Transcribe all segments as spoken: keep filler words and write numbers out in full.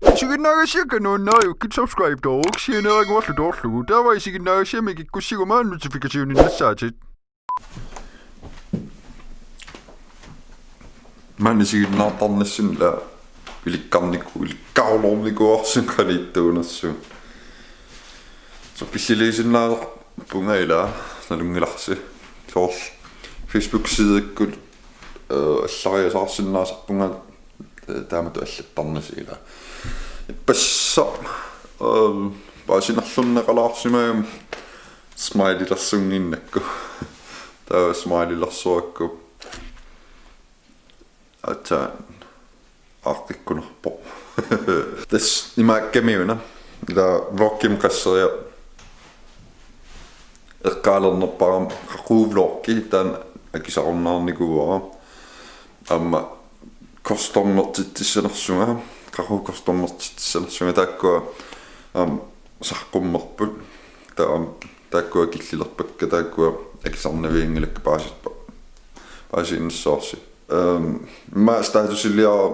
Isiginnaagassiakka nuannariukkit subscribe toorukkit sianeeranguarlu toorlugu. Taava isiginnaagassiamik ikkussiguma notificationinnassaatit. Maani isiginnaartarnissinni ila ilikkarniku-, ilikkaruloornikuuarsinga qaniittuunersugut. Soorlu pissiliisinnaasarpunga ila nalunngilarsi. Soorlu Facebook-sidekkut, eh, allariasaarsinnaasarpunga, eh, taamatut allattarnissaq ila. Ippassaq, eh, paasinerlunneqalaarsimagama smileylersunnginnakku. Taava smileylersuakku. Aatsaat aaqqikkunarpoq. Tassa imaakkamiuna. Ila vloggimik qasseriarlunga eqqaalernerpaamik qaqugu vloggi taanna akisarunnaarnikuuara. Aamma custom-ertitsissanersunga, qaqugu custom-ertitsissanersunga taakkua, aamma saqqummerput. Taava aamma taakkua killilerpakka, taakkua akisarnavianngilakka paasippa-, paasiinnassavarsi. Ehm, immaqa statusiliara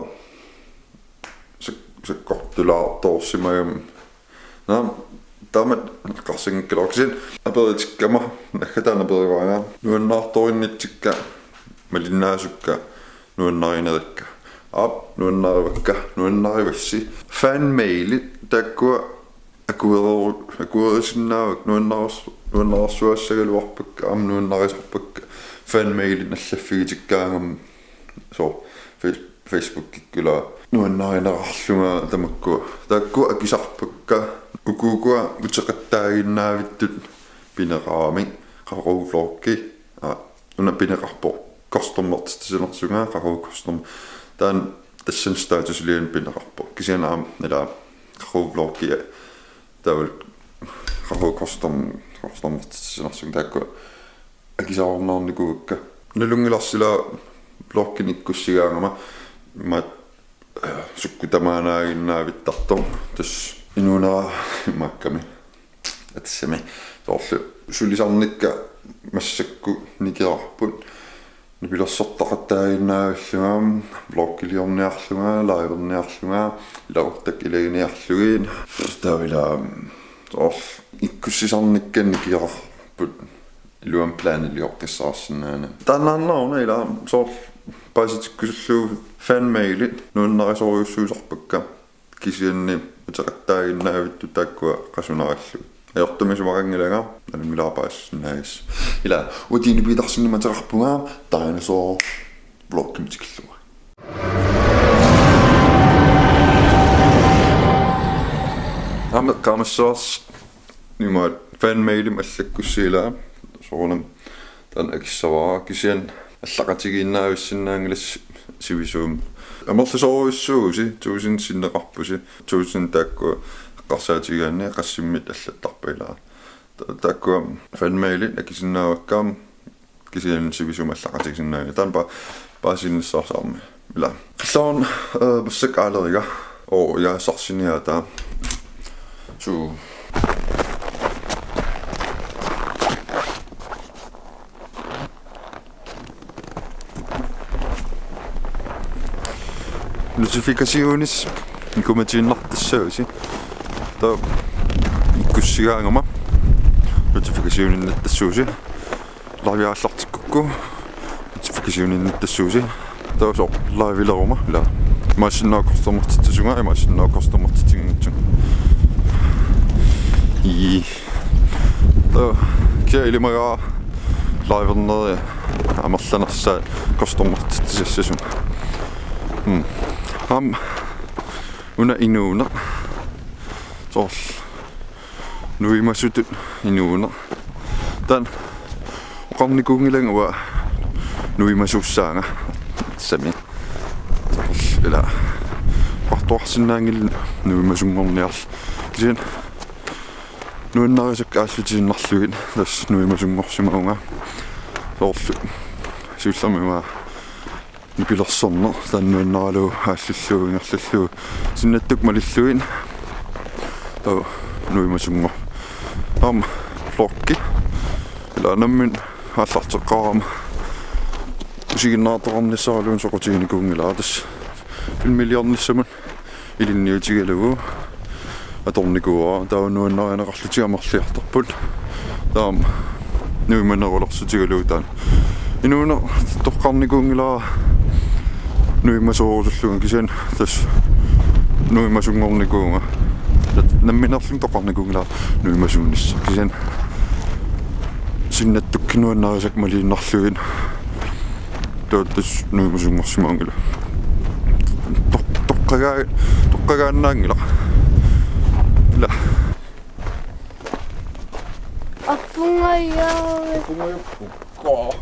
sak-, sakkortulaartoorsimagama. Naamik, taamatut eqqarsanngikkaluarpara kisianni aperitikkama, naggataa aperivaanga. Nuannaartorinnitsikka, malinnaasukka, nuannarinerikka. Aap, nuannarivakka, nuannarivassi. Fanmailit, taakkua akuereru-, akuerisinnaavakka, nuannaris-, nuannarsuassagaluarpakka, aamma nuannarisarpakka. Fanmailit allaffigitikkaangama. Soorlu Face-, Facebookikkut ila nuannarineqarlunga tamakku. Taakku akisarpakka. Uku ukua uteqattaaginnaavittut pineqaramik. Qaqugu vloggi. Aa, una pineqarpoq. Custom-ertitsissanersunga, qaqugu custom. Taanna tassani statusiliani pineqarpoq. Kisianni aamma ila qaqugu vloggi. Taavalu qaqugu custom, custom-ertitsissanersunga taakku akisarunnaarnikuuakka. Nalunngilarsi ila vlogginik ikkussigaangama. Immaqa, eh, sukkut tamaanaaginnaavittartoq. Tassa inuunera imaakkami. Atassami. Soorlu sulisarnikka massakkut nikerarput. Nipilersortaqattaaginnaavillunga, vloggiliorniarlunga, liverniarlunga, ilaquttakka ilaginiarlugit. Taava ila, soorlu ikkussisarnikka nikerarput iluamik planilioqqissaarsinnaanani. Taannaannaruna ila, soorlu paasitikkusullugu fanmailit nuannarisorujussuusarpakka. Kisianni uteqattaaginnaavittut taakkua qasunarillugit. Ajortumisuaqanngilanga, nalunngilara paasisinnaagassat. Ila, uatini piitarsinni mateqarpunga, Dinosaur vloggimik tikillugu. Aamma eqqaamassavarsi imaattoq fanmailimik allakkussi ila, soorunami taanna akissavara, kisianni allaqatigiinnaavissinnaanngilassi sivisuumik. Amerlasoorujussuuvusi, tusind sinneqarpusi, tusind taakku eqqarsaatigigaanni qassimmit allattarpa ila. Ta-, taakkua fanmailit akisinnaavakka aamma kisianni sivisuumik allaqatigisinnaanngilatit. Taanna pa-, paasiinnassavarsi aamma. Ila. Qilluunniit, eh, massakkut aaleriga. Oo, ila sarsiniaataa. Suu. Notificationit ikumatiinnartassagussi. Taava ikkussigaangama notificationinnattassagussi. Live aallartikkukku notificationinnattassagussi. Taava soorlu liveleruma ila. Imaassinnaavoq custom-ertitsisunga, imaassinnaavoq custom-ertitsiginngitsunga. Ii. Taava kia ilimagaara liverneri amerlanersaat custom-ertitsisassasunga. Hmm. Aamma una inuuneq. Soorlu nuimasutut inuuneq. Taanna oqarnikuunngilanga uanga nuimasuussaanga. Sami. Ila. Oqartuarsinnaanngilanga nuimasunngorniarlunga. Kisianni nuannarisakka aallutiinnarlugit tassa nuimasunngorsimavunga. Soorlu siullermik ima nipilersorneq taanna nuannaralugu aallullugu ingerlallugu sinnattukkut malillugit. Taava nuimasunngorpoq. Aamma vloggi. Ila nammineq aallarteqqaarama isiginnaartoqarnissaraluunniit soqutiginikuunngilara, tassa filmiliornissamut ilinniutigalugu atornikuuara, taava nuannarineqarlutik amerliartorput. Taava nuimanerulersutigalugu taanna. Inuuneq toqqarnikuunngilara nuimasoorusullunga, kisianni tassa nuimasunngornikuuvunga. Namminerlunga toqqarnikuunngilara nuimasuunissaq, kisianni sinnattukkut nuannarisakka maliinnarlugit. Taava tassa nuimasunngorsimaanngilaq. Toq-, toqqagaa-, toqqagaannaanngilaq. Ila. Appungajaarput. Appungajaarput. Koo.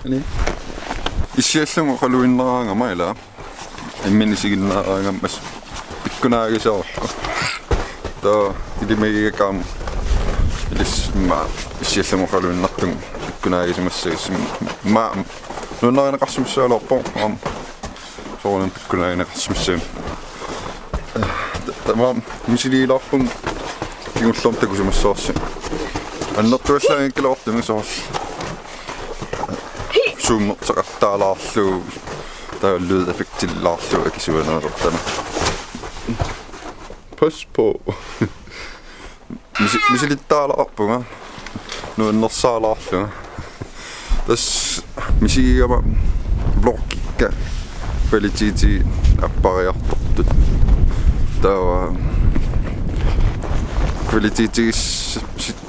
Ani. Issiallunga oqaluinnaraangama ila. Imminut isiginnaaraangamma pikkunaagisaarlugu. Taava ilimagigakku aamma ilissi immaqa issiallunga oqaluinnartunga pikkunaagisimassa-, immaqa nuannarineqarsimassagaluarpoq aamma. Soorunami pikkunaagineqarsimassagiga. Ta-, taava misiliilaarpunga kingullermik takusimassavarsi. Annertuallaanngikkaluartumik soorlu. Zoomertaqattaalaarlugu, taava lydeffektilaarlugu akisuanerulertama. Pas på. Misi-, misilittaalaarpunga. Nuannersaalaarlunga. Tassa misigigama vloggikka kvaliteti appariartortut. Taava kvalitetigis-, sit-,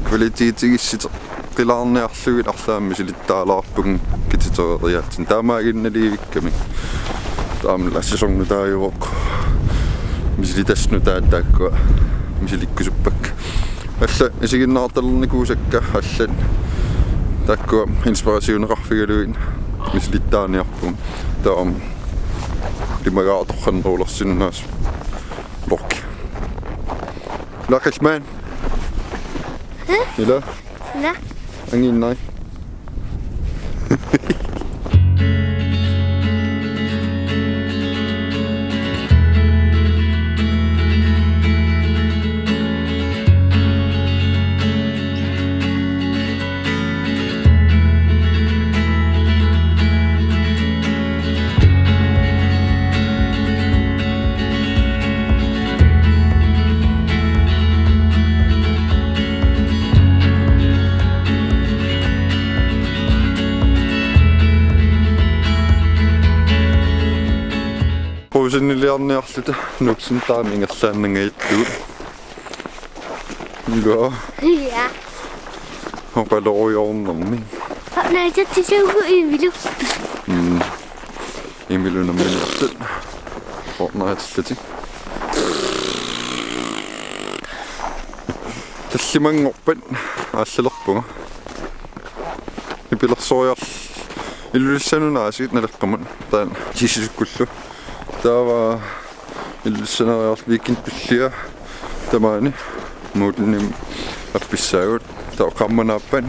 kvalitetigissiteqqilaarniarlugit arlaannik misilittaalaarpunga katitereeriaatsinni. Taamaaginnalivikkamik. Taamaallaat sæsonit taajuvoq. Misilitassat nutaat taakkua misilikkusuppakka. Allat isiginnaartalernikuusakka allat taakkua inspirationeqarfigalugit misilittaarniarpunga. Taava ilimagaara torrannerulersinnaasoq vlog. Laqilman. Hæ? Ila. Ila. Angiinnaq. Quusiniliarniarluta nuksintaami ingerlaannanngajattugut. Ilua. Ja. Oqalorujoornermi. Fortnite-atisagu Emilu. Mm. Emilu nammineertut. Fortnite-atisatik. Tallimanngorpat aallalerpunga. Nipilersoriarl-, Ilulissanut aasiit naleqqamut. Taanna Sissikkullu. Taava Ilulissaneriarluta weekend tullia tamaani Moolenimi appissaagut. Taava qaammat naappat.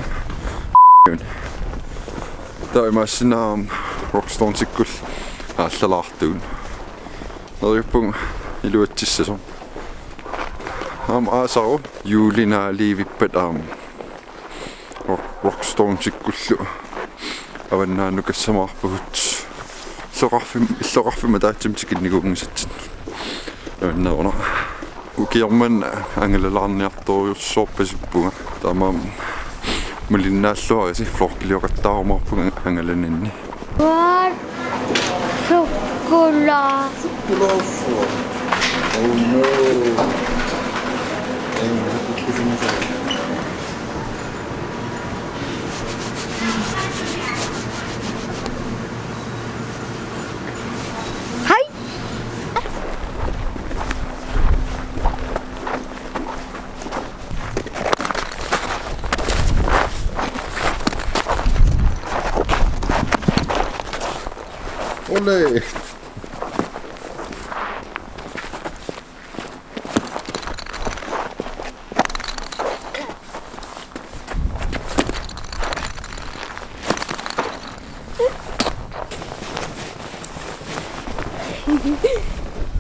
Taava imaassinnaavoq Rockstonesikkullu aallalaartugut. Neriuppunga iluatsissasoq. Aamma aasaru juulip naalivippat aamma Rock-, Rockstonesikkullu avannaannukassamaarpugut. Illoqarfim-, illoqarfimmi ataatsimik tikinnikuunngisatsinnik. Nuannerunaq. Ukioq manna angalalaarniartorujussuarpasippunga. Taamaammat malinnaalluarisi, vloggilioqattaarumaarpunga angalaninni. What? Chocolate. Oh no. Hej. Ole.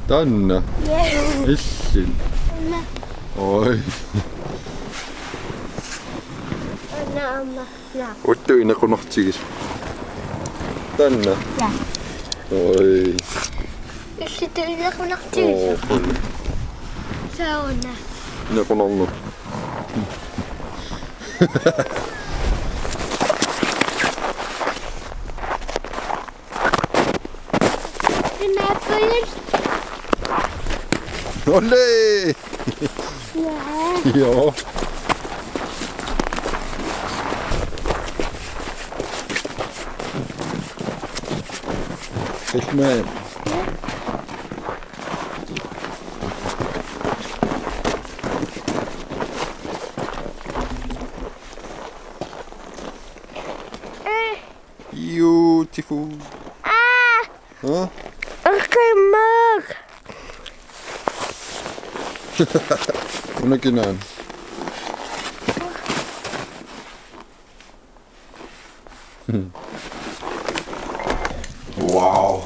Taanna. Ja. Illit. Taanna. Oi. Taanna. Uattut inequnartigisoq. Taanna. Ja. Oi. Illit inequnartigisoq. Oo, qul. Sauna. Inequnarneq. Ole! Ja. Joo. Fik man. Beautiful. Ah! Huh? Okay, Mark. Una kinaan. Wow.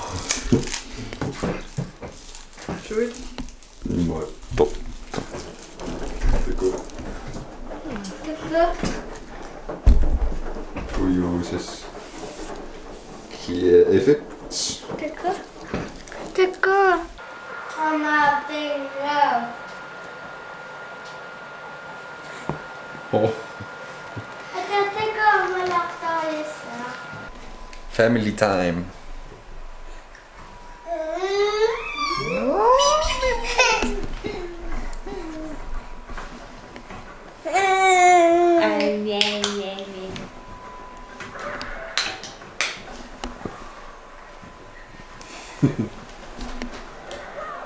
Sweet. Imaattoq. Takuuk. Takuuk. Ujuusas. Kia effect. Takuuk. Takuuk. Mama, big love. Oh. Takuuk, takuuk, mama, love, toys. Family time.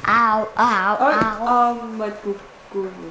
Au, au, au. Aamma kukkugu.